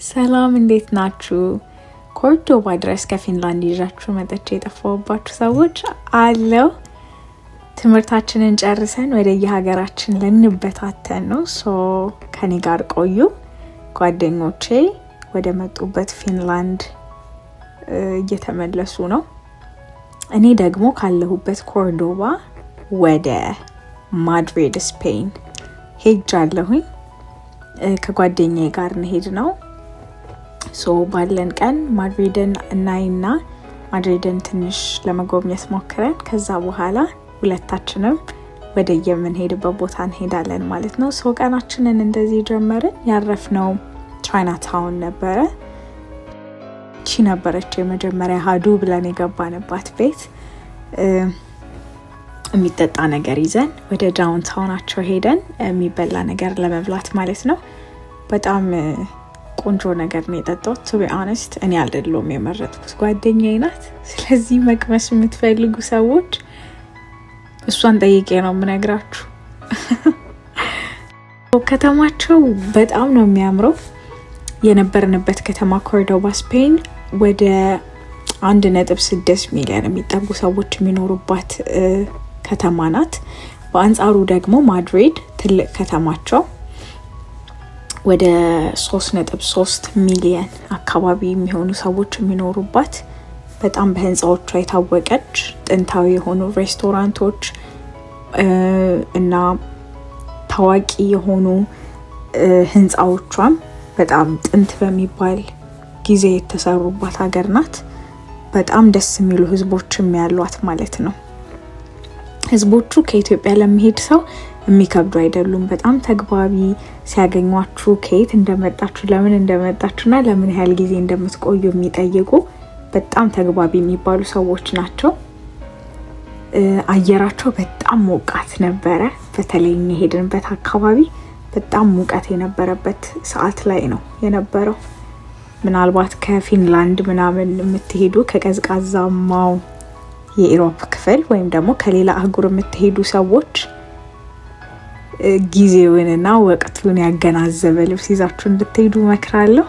ሰላም እንዴት ናችሁ? ኮርዶባ ድረስ ከፊንላንድ ይዣችሁ መጥቼ የጠፋሁባችሁ ሰዎች አለው። ትምህርታችንን ጨርሰን ወደ የሀገራችን ልንበታተን ነው። So ከኔ ጋር ቆዩ። ጓደኞቼ ወደ መጡበት ፊንላንድ እየተመለሱ ነው። እኔ ደግሞ ካለሁበት ኮርዶባ ወደ ማድሪድ ስፔን ሄጃለሁኝ። ከጓደኛዬ ጋር እንሄድ ነው። So ባለን ቀን ማድሪድን እናይና ማድሪድን ትንሽ ለመጎብኘት ሞክረን ከዛ በኋላ ሁለታችንም ወደ የምንሄድበት ቦታ እንሄዳለን ማለት ነው። So ቀናችንን እንደዚህ ጀመርን። ያረፍነው ቻይና ታውን ነበረ። ቺ ነበረች የመጀመሪያ ሀዱ ብለን የገባንባት ቤት። የሚጠጣ ነገር ይዘን ወደ downtown ኣቸው ሄደን የሚበላ ነገር ለመብላት ማለት ነው። በጣም ቆንጆ ነገር ነው የጠጣሁት። To be honest እኔ አይደለሁም የመረጥኩት፣ ጓደኛዬ ናት። ስለዚህ መቅመስ የምትፈልጉ ሰዎች እሷን ጠይቄ ነው የምነግራችሁ። ከተማቸው በጣም ነው የሚያምረው። የነበርንበት ከተማ ኮርዶባ ስፔን ወደ 1.6 ሚሊዮን የሚጠጉ ሰዎች የሚኖሩባት ከተማ ናት። በአንጻሩ ደግሞ ማድሪድ ትልቅ ከተማቸው ወደ 3.3 ሚሊየን አካባቢ የሚሆኑ ሰዎች የሚኖሩባት፣ በጣም በህንፃዎቿ የታወቀች፣ ጥንታዊ የሆኑ ሬስቶራንቶች እና ታዋቂ የሆኑ ህንፃዎቿም በጣም ጥንት በሚባል ጊዜ የተሰሩባት ሀገር ናት። በጣም ደስ የሚሉ ህዝቦችም ያሏት ማለት ነው። ህዝቦቹ ከኢትዮጵያ ለሚሄድ ሰው የሚከብዱ አይደሉም። በጣም ተግባቢ፣ ሲያገኟችሁ ከየት እንደመጣችሁ፣ ለምን እንደመጣችሁና ለምን ያህል ጊዜ እንደምትቆዩ የሚጠይቁ በጣም ተግባቢ የሚባሉ ሰዎች ናቸው። አየራቸው በጣም ሞቃት ነበረ። በተለይ የሄድንበት አካባቢ በጣም ሙቀት የነበረበት ሰዓት ላይ ነው የነበረው። ምናልባት ከፊንላንድ ምናምን የምትሄዱ፣ ከቀዝቃዛማው የ Europe ክፍል ወይም ደግሞ ከሌላ አህጉር የምትሄዱ ሰዎች ጊዜውንና ወቅቱን ያገናዘበ ልብስ ይዛችሁ እንድትሄዱ እመክራለሁ።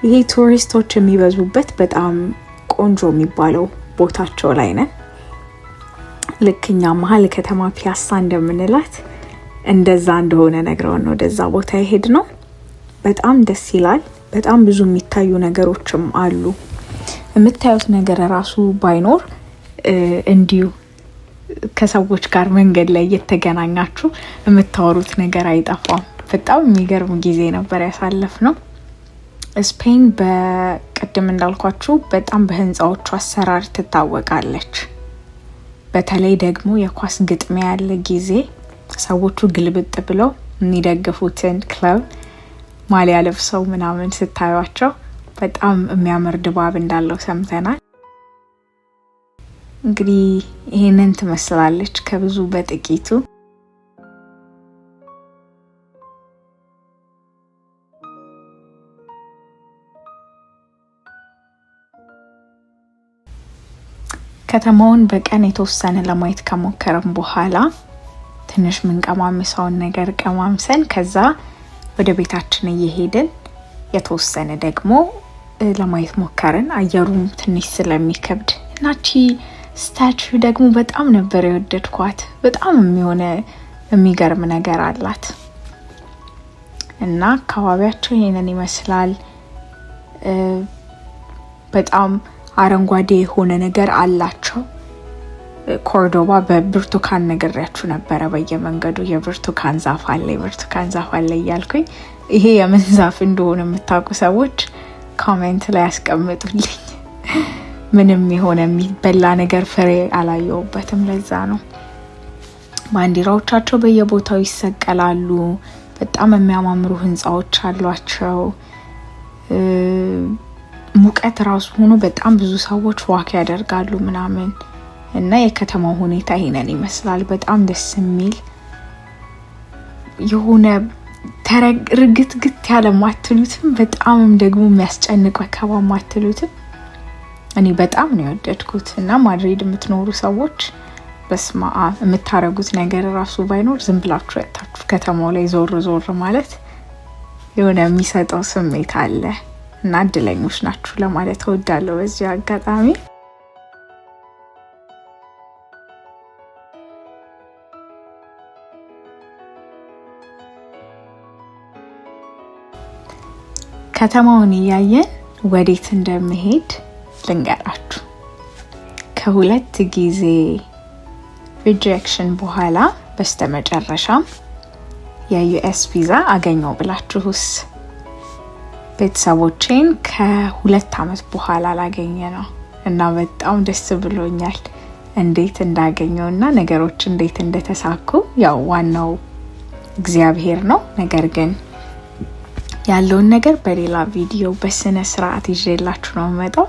ይሄ ቱሪስቶች የሚበዙበት በጣም ቆንጆ የሚባለው ቦታቸው ላይ ነን። ልክ እኛ መሀል ከተማ ፒያሳ እንደምንላት እንደዛ እንደሆነ ነግረውን ነው ወደዛ ቦታ የሄድነው። በጣም ደስ ይላል። በጣም ብዙ የሚታዩ ነገሮችም አሉ። የምታዩት ነገር ራሱ ባይኖር እንዲሁ ከሰዎች ጋር መንገድ ላይ እየተገናኛችሁ የምታወሩት ነገር አይጠፋም። በጣም የሚገርም ጊዜ ነበር ያሳለፍነው። ስፔን በቅድም እንዳልኳችሁ በጣም በህንፃዎቹ አሰራር ትታወቃለች። በተለይ ደግሞ የኳስ ግጥሚያ ያለ ጊዜ ሰዎቹ ግልብጥ ብለው የሚደግፉትን ክለብ ማሊያ ለብሰው ምናምን ስታዩቸው በጣም የሚያምር ድባብ እንዳለው ሰምተናል። እንግዲህ ይሄንን ትመስላለች ከብዙ በጥቂቱ። ከተማውን በቀን የተወሰነ ለማየት ከሞከረም በኋላ ትንሽ ምንቀማምሰውን ነገር ቀማምሰን ከዛ ወደ ቤታችን እየሄድን የተወሰነ ደግሞ ለማየት ሞከርን። አየሩም ትንሽ ስለሚከብድ እና ቺ statue ደግሞ በጣም ነበር የወደድኳት። በጣም የሚሆነ የሚገርም ነገር አላት እና አካባቢያቸው ይሄንን ይመስላል። በጣም አረንጓዴ የሆነ ነገር አላቸው። ኮርዶባ በብርቱካን ነግሬያችሁ ነበረ። በየመንገዱ የብርቱካን ዛፍ አለ፣ የብርቱካን ዛፍ አለ እያልኩኝ፣ ይሄ የምን ዛፍ እንደሆነ የምታውቁ ሰዎች comment ላይ ያስቀምጡልኝ። ምንም የሆነ የሚበላ ነገር ፍሬ አላየሁበትም። ለዛ ነው። ባንዲራዎቻቸው በየቦታው ይሰቀላሉ። በጣም የሚያማምሩ ህንፃዎች አሏቸው። ሙቀት ራሱ ሆኖ በጣም ብዙ ሰዎች walk ያደርጋሉ ምናምን እና የከተማው ሁኔታ ይሄንን ይመስላል። በጣም ደስ የሚል የሆነ ርግትግት ያለ ማትሉትም፣ በጣምም ደግሞ የሚያስጨንቅ ወከባ ማትሉትም፣ እኔ በጣም ነው የወደድኩት። እና ማድሪድ የምትኖሩ ሰዎች በስማም፣ የምታረጉት ነገር ራሱ ባይኖር ዝም ብላችሁ ወጥታችሁ ከተማው ላይ ዞር ዞር ማለት የሆነ የሚሰጠው ስሜት አለ እና እድለኞች ናችሁ ለማለት እወዳለሁ በዚህ አጋጣሚ። ከተማውን እያየን ወዴት እንደምሄድ ልንገራችሁ። ከሁለት ጊዜ rejection በኋላ በስተመጨረሻም የ US ቪዛ አገኘው ብላችሁስ? ቤተሰቦቼን ከ2 አመት በኋላ ላገኝ ነው እና በጣም ደስ ብሎኛል። እንዴት እንዳገኘው እና ነገሮች እንዴት እንደተሳኩ፣ ያው ዋናው እግዚአብሔር ነው። ነገር ግን ያለውን ነገር በሌላ ቪዲዮ በስነ ስርዓት ይዤላችሁ ነው የምመጣው።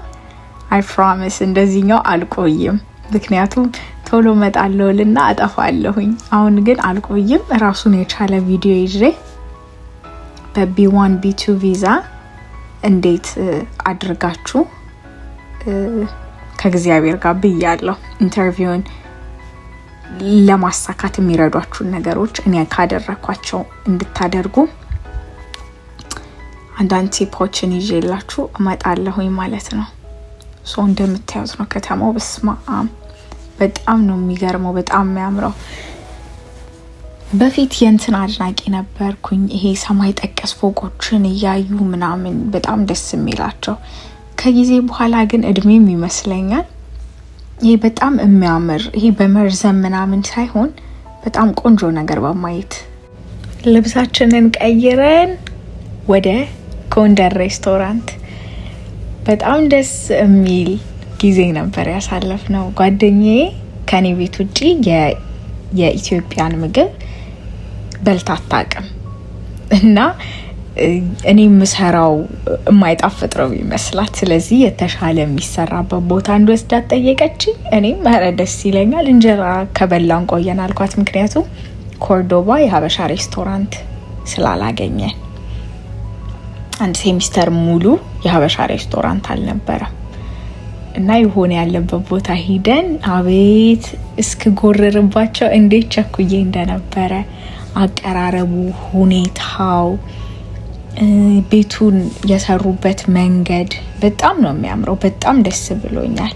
I promise እንደዚህኛው አልቆይም። ምክንያቱም ቶሎ እመጣለሁልና አጠፋለሁኝ። አሁን ግን አልቆይም። ራሱን የቻለ ቪዲዮ ይዤ በ B1 B2 ቪዛ እንዴት አድርጋችሁ፣ ከእግዚአብሔር ጋር ብያለሁ፣ interview ን ለማሳካት የሚረዷችሁን ነገሮች እኔ ካደረኳቸው እንድታደርጉ አንዳንድ tip ኦችን ይዤላችሁ እመጣለሁኝ ማለት ነው። So እንደምታዩት ነው ከተማው። በስማም፣ በጣም ነው የሚገርመው፣ በጣም የሚያምረው። በፊት የእንትን አድናቂ ነበርኩኝ። ይሄ ሰማይ ጠቀስ ፎቆችን እያዩ ምናምን በጣም ደስ የሚላቸው። ከጊዜ በኋላ ግን እድሜም ይመስለኛል፣ ይሄ በጣም የሚያምር፣ ይሄ በመርዘም ምናምን ሳይሆን በጣም ቆንጆ ነገር በማየት። ልብሳችንን ቀይረን ወደ ጎንደር ሬስቶራንት። በጣም ደስ የሚል ጊዜ ነበር ያሳለፍነው። ጓደኛዬ ከኔ ቤት ውጪ የኢትዮጵያን ምግብ በልታ አታውቅም እና እኔ የምሰራው የማይጣፍጥ ነው ይመስላት። ስለዚህ የተሻለ የሚሰራበት ቦታ እንድወስዳት ጠየቀችኝ። እኔም ኧረ ደስ ይለኛል፣ እንጀራ ከበላን ቆየን አልኳት። ምክንያቱም ኮርዶባ የሀበሻ ሬስቶራንት ስላላገኘን አንድ ሴሚስተር ሙሉ የሀበሻ ሬስቶራንት አልነበረም እና የሆነ ያለበት ቦታ ሂደን አቤት እስክጎርርባቸው እንዴት ቸኩዬ እንደነበረ፣ አቀራረቡ፣ ሁኔታው፣ ቤቱን የሰሩበት መንገድ በጣም ነው የሚያምረው። በጣም ደስ ብሎኛል።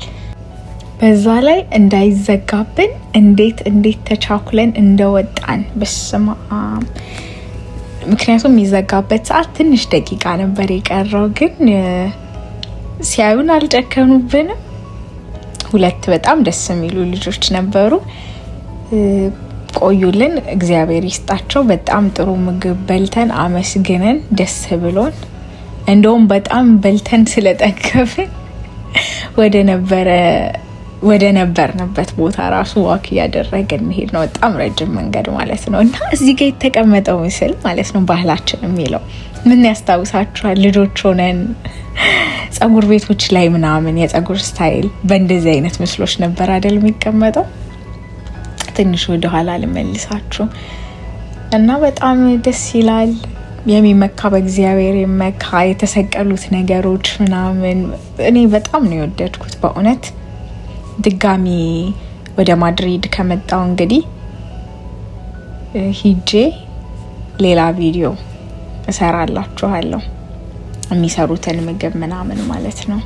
በዛ ላይ እንዳይዘጋብን እንዴት እንዴት ተቻኩለን እንደወጣን በስመአብ። ምክንያቱም የሚዘጋበት ሰዓት ትንሽ ደቂቃ ነበር የቀረው፣ ግን ሲያዩን አልጨከኑብንም። ሁለት በጣም ደስ የሚሉ ልጆች ነበሩ። ቆዩልን፣ እግዚአብሔር ይስጣቸው። በጣም ጥሩ ምግብ በልተን አመስግነን ደስ ብሎን፣ እንደውም በጣም በልተን ስለጠገብን ወደ ነበርንበት ቦታ ራሱ walk እያደረግን እንሄድ ነው። በጣም ረጅም መንገድ ማለት ነው። እና እዚህ ጋር የተቀመጠው ምስል ማለት ነው ባህላችን የሚለው ምን ያስታውሳችኋል? ልጆች ሆነን ጸጉር ቤቶች ላይ ምናምን የጸጉር style በእንደዚህ አይነት ምስሎች ነበር አይደል የሚቀመጠው? ትንሽ ወደኋላ ልመልሳችሁ እና በጣም ደስ ይላል። የሚመካ በእግዚአብሔር ይመካ። የተሰቀሉት ነገሮች ምናምን እኔ በጣም ነው የወደድኩት በእውነት። ድጋሚ ወደ ማድሪድ ከመጣው እንግዲህ ሂጄ ሌላ ቪዲዮ እሰራላችኋለሁ፣ የሚሰሩትን ምግብ ምናምን ማለት ነው።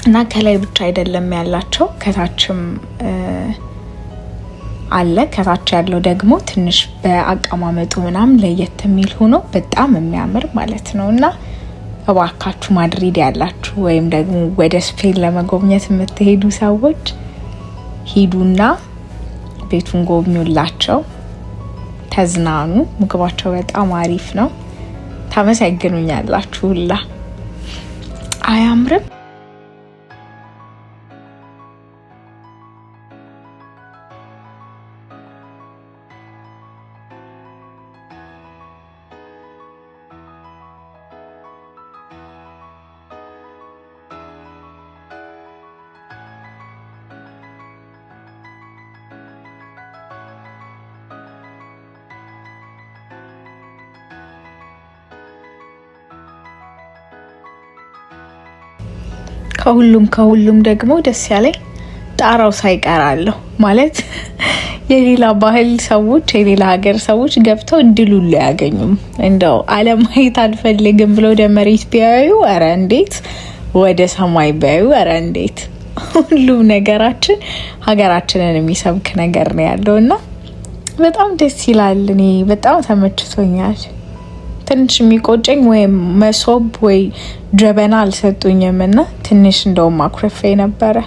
እና ከላይ ብቻ አይደለም ያላቸው፣ ከታችም አለ። ከታች ያለው ደግሞ ትንሽ በአቀማመጡ ምናምን ለየት የሚል ሆኖ በጣም የሚያምር ማለት ነው። እና እባካችሁ ማድሪድ ያላችሁ ወይም ደግሞ ወደ ስፔን ለመጎብኘት የምትሄዱ ሰዎች ሂዱና ቤቱን ጎብኙላቸው፣ ተዝናኑ። ምግባቸው በጣም አሪፍ ነው። ታመሰግኑኛላችሁ ሁላ። አያምርም? ከሁሉም ከሁሉም ደግሞ ደስ ያለኝ ጣራው ሳይቀር አለው ማለት የሌላ ባህል ሰዎች የሌላ ሀገር ሰዎች ገብተው እድሉን ላያገኙም። እንደው አለማየት አልፈልግም ብለው ወደ መሬት ቢያዩ ኧረ እንዴት፣ ወደ ሰማይ ቢያዩ ኧረ እንዴት። ሁሉም ነገራችን ሀገራችንን የሚሰብክ ነገር ነው ያለው እና በጣም ደስ ይላል። እኔ በጣም ተመችቶኛል። ትንሽ የሚቆጨኝ ወይም መሶብ ወይ ጀበና አልሰጡኝም እና ትንሽ እንደውም አኩርፌ ነበረ።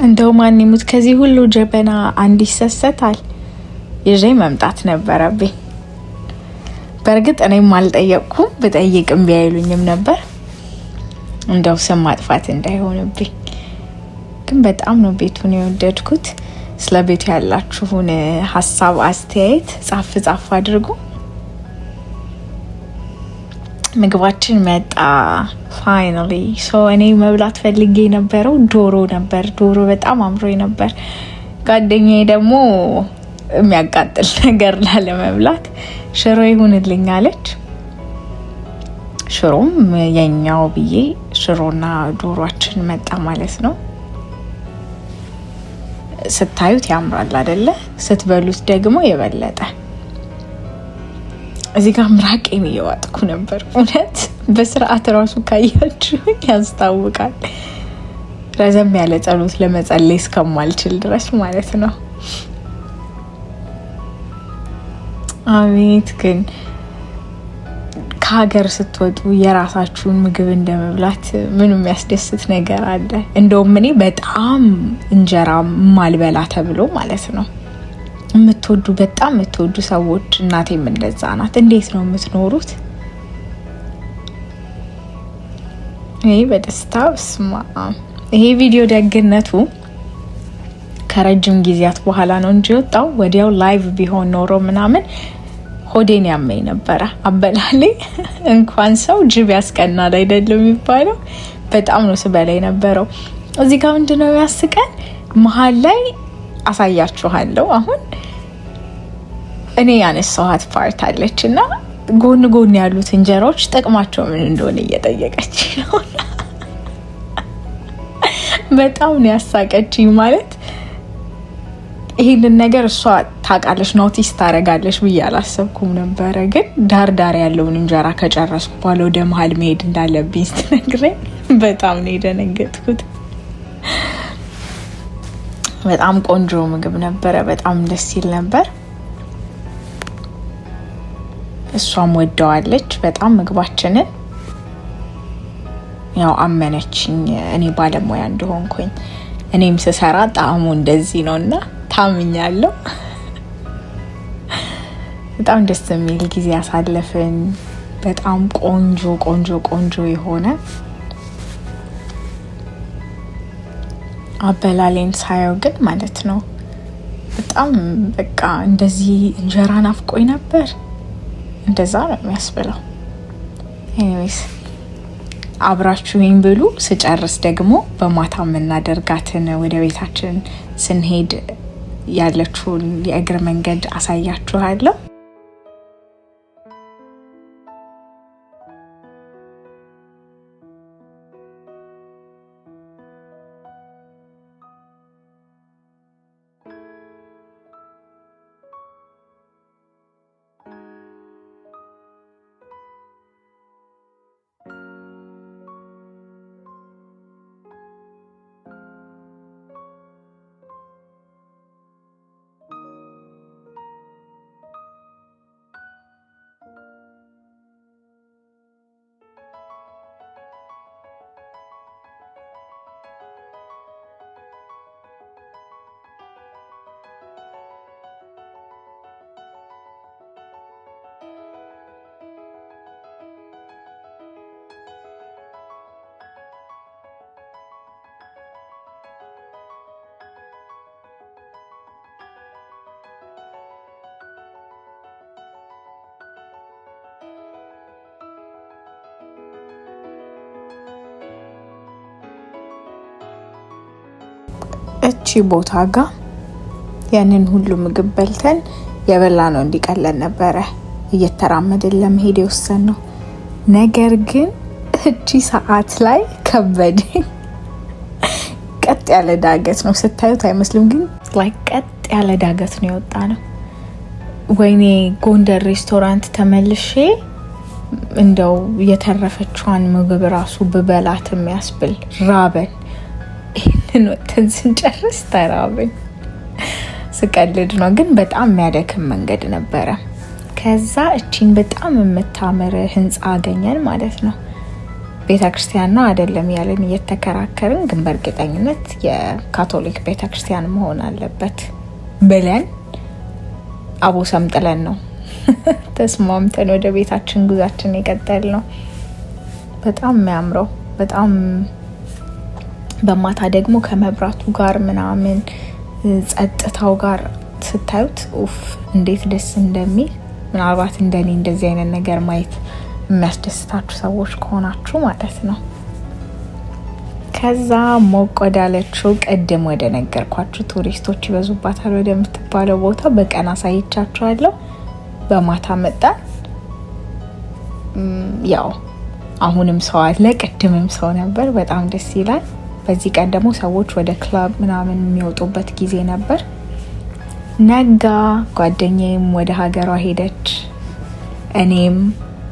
እንደው ማን ይሙት ከዚህ ሁሉ ጀበና አንድ ይሰሰታል። ይዤ መምጣት ነበረብኝ። በእርግጥ እኔም አልጠየቅኩም፣ ብጠይቅም ቢያይሉኝም ነበር እንደው ስም ማጥፋት እንዳይሆንብኝ። ግን በጣም ነው ቤቱን የወደድኩት። ስለ ቤቱ ያላችሁን ሀሳብ አስተያየት ጻፍ ጻፍ አድርጉ። ምግባችን መጣ finally። So እኔ መብላት ፈልጌ የነበረው ዶሮ ነበር። ዶሮ በጣም አምሮኝ ነበር። ጓደኛዬ ደግሞ የሚያቃጥል ነገር ላለመብላት ሽሮ ይሁንልኝ አለች። ሽሮም የኛው ብዬ ሽሮና ዶሯችን መጣ ማለት ነው። ስታዩት ያምራል አደለ? ስትበሉት ደግሞ የበለጠ። እዚህ ጋር ምራቄን እየዋጥኩ ነበር። እውነት በስርዓት ራሱ ካያችሁኝ ያስታውቃል። ረዘም ያለ ጸሎት ለመጸለይ እስከማልችል ድረስ ማለት ነው። አቤት ግን ከሀገር ስትወጡ የራሳችሁን ምግብ እንደመብላት ምን የሚያስደስት ነገር አለ? እንደውም እኔ በጣም እንጀራ ማልበላ ተብሎ ማለት ነው የምትወዱ በጣም የምትወዱ ሰዎች፣ እናቴም እንደዛ ናት። እንዴት ነው የምትኖሩት? ይሄ በደስታ ስማ። ይሄ ቪዲዮ ደግነቱ ከረጅም ጊዜያት በኋላ ነው እንጂ ወጣው ወዲያው live ቢሆን ኖሮ ምናምን ሆዴን ያመኝ ነበረ። አበላሌ እንኳን ሰው ጅብ ያስቀናል አይደለም የሚባለው? በጣም ነው ስበላ የነበረው። እዚህ ጋር ምንድነው ያስቀን መሀል ላይ አሳያችኋለሁ። አሁን እኔ ያነሳኋት part አለች እና ጎን ጎን ያሉት እንጀራዎች ጥቅማቸው ምን እንደሆነ እየጠየቀች ነው። በጣም ነው ያሳቀችኝ። ማለት ይሄንን ነገር እሷ ታውቃለች፣ notice ታደርጋለች ብዬ አላሰብኩም ነበረ። ግን ዳር ዳር ያለውን እንጀራ ከጨረስኩ በኋላ ወደ መሀል መሄድ እንዳለብኝ ስትነግረኝ በጣም ነው የደነገጥኩት። በጣም ቆንጆ ምግብ ነበረ። በጣም ደስ ይል ነበር። እሷም ወደዋለች በጣም ምግባችንን። ያው አመነችኝ እኔ ባለሙያ እንደሆንኩኝ። እኔም ስሰራ ጣዕሙ እንደዚህ ነው እና ታምኛለሁ። በጣም ደስ የሚል ጊዜ ያሳለፍን። በጣም ቆንጆ ቆንጆ ቆንጆ የሆነ አበላሌን ሳየው ግን ማለት ነው በጣም በቃ እንደዚህ እንጀራ ናፍቆኝ ነበር። እንደዛ ነው የሚያስብለው። Anyways አብራችሁኝ ብሉ። ስጨርስ ደግሞ በማታ የምናደርጋትን ወደ ቤታችን ስንሄድ ያለችውን የእግር መንገድ አሳያችኋለሁ። እቺ ቦታ ጋ ያንን ሁሉ ምግብ በልተን የበላነው እንዲቀለን ነበረ እየተራመድን ለመሄድ የወሰንነው። ነገር ግን እቺ ሰዓት ላይ ከበደኝ። ቀጥ ያለ ዳገት ነው፣ ስታዩት አይመስልም፣ ግን like ቀጥ ያለ ዳገት ነው የወጣነው። ወይኔ፣ ጎንደር ሬስቶራንት ተመልሼ እንደው የተረፈችዋን ምግብ ራሱ ብበላት የሚያስብል ራበን። ይህንን ወጥተን ስንጨርስ ተራብን። ስቀልድ ነው፣ ግን በጣም የሚያደክም መንገድ ነበረ። ከዛ እቺን በጣም የምታምር ህንፃ አገኘን ማለት ነው። ቤተ ክርስቲያን ነው አይደለም ያለን እየተከራከርን፣ ግን በእርግጠኝነት የካቶሊክ ቤተ ክርስቲያን መሆን አለበት ብለን አቦ ሰምጥለን ነው ተስማምተን ወደ ቤታችን ጉዟችን የቀጠልነው። በጣም የሚያምረው፣ በጣም በማታ ደግሞ ከመብራቱ ጋር ምናምን ጸጥታው ጋር ስታዩት ኡፍ እንዴት ደስ እንደሚል። ምናልባት እንደኔ እንደዚህ አይነት ነገር ማየት የሚያስደስታችሁ ሰዎች ከሆናችሁ ማለት ነው። ከዛ ሞቅ ወዳለችው፣ ቅድም ወደ ነገርኳችሁ ቱሪስቶች ይበዙባታል ወደምትባለው ቦታ በቀን አሳይቻችኋለሁ። በማታ መጣን። ያው አሁንም ሰው አለ፣ ቅድምም ሰው ነበር። በጣም ደስ ይላል። በዚህ ቀን ደግሞ ሰዎች ወደ ክለብ ምናምን የሚወጡበት ጊዜ ነበር። ነጋ። ጓደኛዬም ወደ ሀገሯ ሄደች። እኔም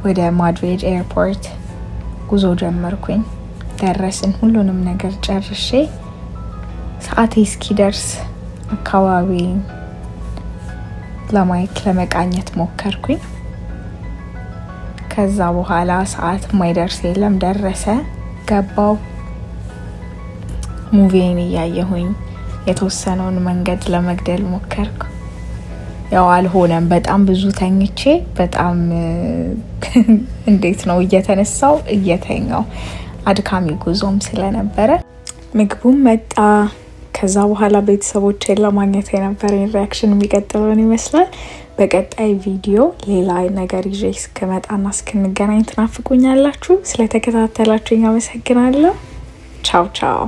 ወደ ማድሪድ airport ጉዞ ጀመርኩኝ። ደረስን። ሁሉንም ነገር ጨርሼ ሰዓቴ እስኪደርስ አካባቢ ለማየት ለመቃኘት ሞከርኩኝ። ከዛ በኋላ ሰዓት ማይደርስ የለም፣ ደረሰ። ገባው። Movie ን እያየሁኝ የተወሰነውን መንገድ ለመግደል ሞከርኩ። ያው አልሆነም። በጣም ብዙ ተኝቼ፣ በጣም እንዴት ነው እየተነሳው እየተኛው፣ አድካሚ ጉዞም ስለነበረ። ምግቡም መጣ። ከዛ በኋላ ቤተሰቦቼን ለማግኘት የነበረኝ reaction የሚቀጥለውን ይመስላል። በቀጣይ ቪዲዮ ሌላ ነገር ይዤ እስክመጣና እስክንገናኝ ትናፍቁኛላችሁ። ስለተከታተላችሁኝ አመሰግናለሁ። ቻው ቻው።